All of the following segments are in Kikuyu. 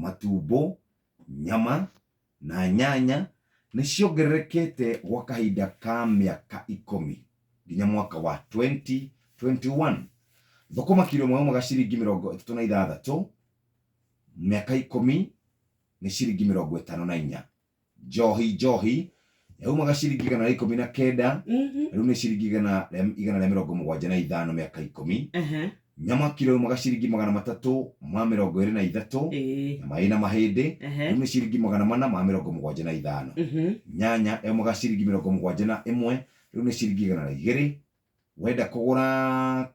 Matumbũ, nyama na nyanya nĩ ciongererekete gwa kahinda ka mĩaka ikũmi nginya mwaka wa 2021. Thũkũma kiro ĩmwe yaumaga ciringi 36, mĩaka ikũmi nĩ ciringi 54. Njohi njohi yaumaga ciringi 119, rĩu nĩ ciringi 175 mĩaka ikũmi. Nyama kiro yaumaga ciringi 323, nyama ĩna mahĩndĩ, rĩu nĩ ciringi 475. Nyanya yaumaga ciringi 71, rĩu nĩ ciringi 102. Wenda kũgũra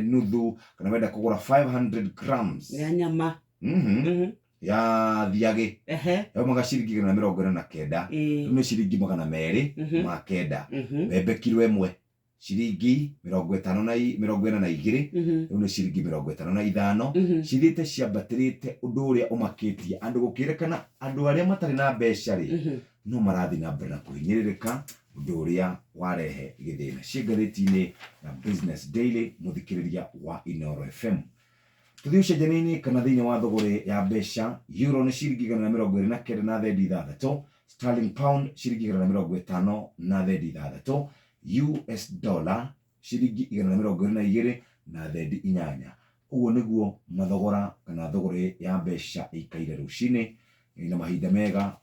nuthu kana wenda kũgũra 500 grams ya nyama ya thiagĩ, yaumaga ciringi 149, rĩu nĩ ciringi 209. Mbembe kiro ĩmwe ciringi mĩrongo ĩtano na 42, rĩu nĩ ciringi 55. Cithiĩte ciambatĩrĩte, ũndũ ũrĩa ũmakĩtie andũ gũkĩrĩkana andũ arĩa matarĩ na mbeca rĩ, no marathiĩ na mbere na kũhinyĩrĩrĩka, ũndũ ũrĩa warehe gĩthĩna. Ciĩ ngathĩti-inĩ ya Business Daily. Mũthikĩrĩria wa Inooro FM, tũthiĩ ũcenjania-inĩ kana thĩinĩ wa thũgũrĩ ya mbeca. Euro nĩ ciringi 129 na thendi 6, sterling pound ciringi 150 na thendi 6, US dollar ciringi 122 na thendi 8. Ũguo nĩguo mathogora kana thũgũrĩ ya mbeca ĩikaire rũcinĩ. Na mahinda mega.